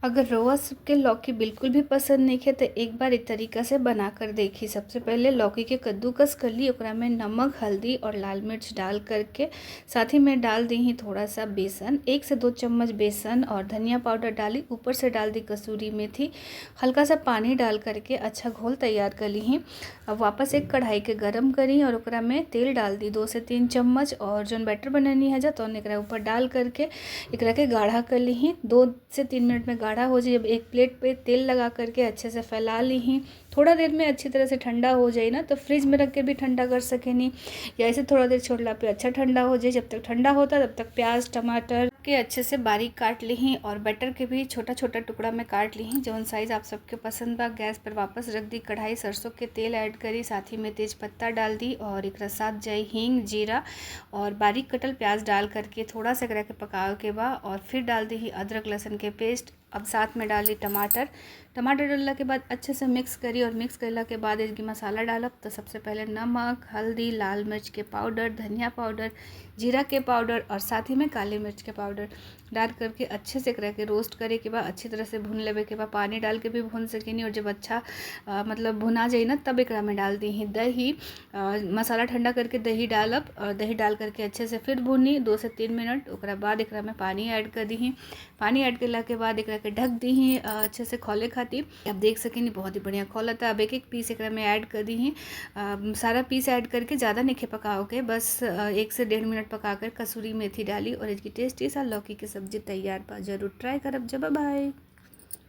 अगर रउआ सबके लौकी बिल्कुल भी पसंद नइखे त एक बार इ तरीका से बना कर देखी। सबसे पहले लौकी के कद्दूकस कर ली, ओकरा में नमक, हल्दी और लाल मिर्च डाल करके साथ ही में डाल दी थोड़ा सा बेसन, 1 से 2 चम्मच बेसन और धनिया पाउडर डाली, ऊपर से डाल दी कसूरी मेथी, हल्का सा पानी डाल करके अच्छा घोल तैयार कर ली। अब वापस एक कढ़ाई के गरम करी और ओकरा में तेल डाल दी 2 से 3 चम्मच और जोन बैटर बननी है जा तो एकरा ऊपर डाल करके एकरा के गाढ़ा कर ली। 2 से 3 मिनट में गाढ़ा हो जाए। अब एक प्लेट पे तेल लगा करके अच्छे से फैला ली। थोड़ा देर में अच्छी तरह से ठंडा हो जाए ना तो फ्रिज में रख के भी ठंडा कर सकेनी या ऐसे थोड़ा देर छोड़ला पे अच्छा ठंडा हो जाए। जब तक ठंडा होता तब तक प्याज टमाटर के अच्छे से बारीक काट ली और बटर के भी छोटा छोटा टुकड़ा में काट ली, जौन साइज़ आप सबके पसंद बा। गैस पर वापस रख दी कढ़ाई, सरसों के तेल ऐड करी, साथ ही में तेज पत्ता डाल दी और एक साथ जाई हींग, जीरा और बारीक कटल प्याज डाल करके थोड़ा सा एकरा के पकावे के बा और फिर डाल दी अदरक लहसुन के पेस्ट। अब साथ में डाली टमाटर। टमाटर डालला के बाद अच्छे से मिक्स करी और मिक्स करला के बाद इसकी मसाला डालब। तो सबसे पहले नमक, हल्दी, लाल मिर्च के पाउडर, धनिया पाउडर, जीरा के पाउडर और साथ ही में काली मिर्च के पाउडर डाल करके अच्छे से एकरा के रोस्ट करे के बाद अच्छी तरह से भून लेवे के बाद पानी डाल के भी भून सकेनी। और जब अच्छा मतलब भुना जाए ना तब एकरा में डाल दी दही। मसाला ठंडा करके दही डालब और दही डाल करके अच्छे से फिर भूनी 2 से 3 मिनट। ओकरा बाद एकरा में पानी ऐड कर दी। पानी ऐड करला के बाद एकरा के ढक दी अच्छे से खौले खातिर। अब देख सकेनी बहुत ही बढ़िया खौलता। अब एक एक पीस एकरा में ऐड कर दी। सारा पीस ऐड करके ज़्यादा नहीं पकाओ के, बस 1 से 1.5 मिनट पकाकर कसूरी मेथी डाली और इसकी टेस्टी सा लौकी की सब्जी तैयार बा। जरूर ट्राई करब। जब बाय।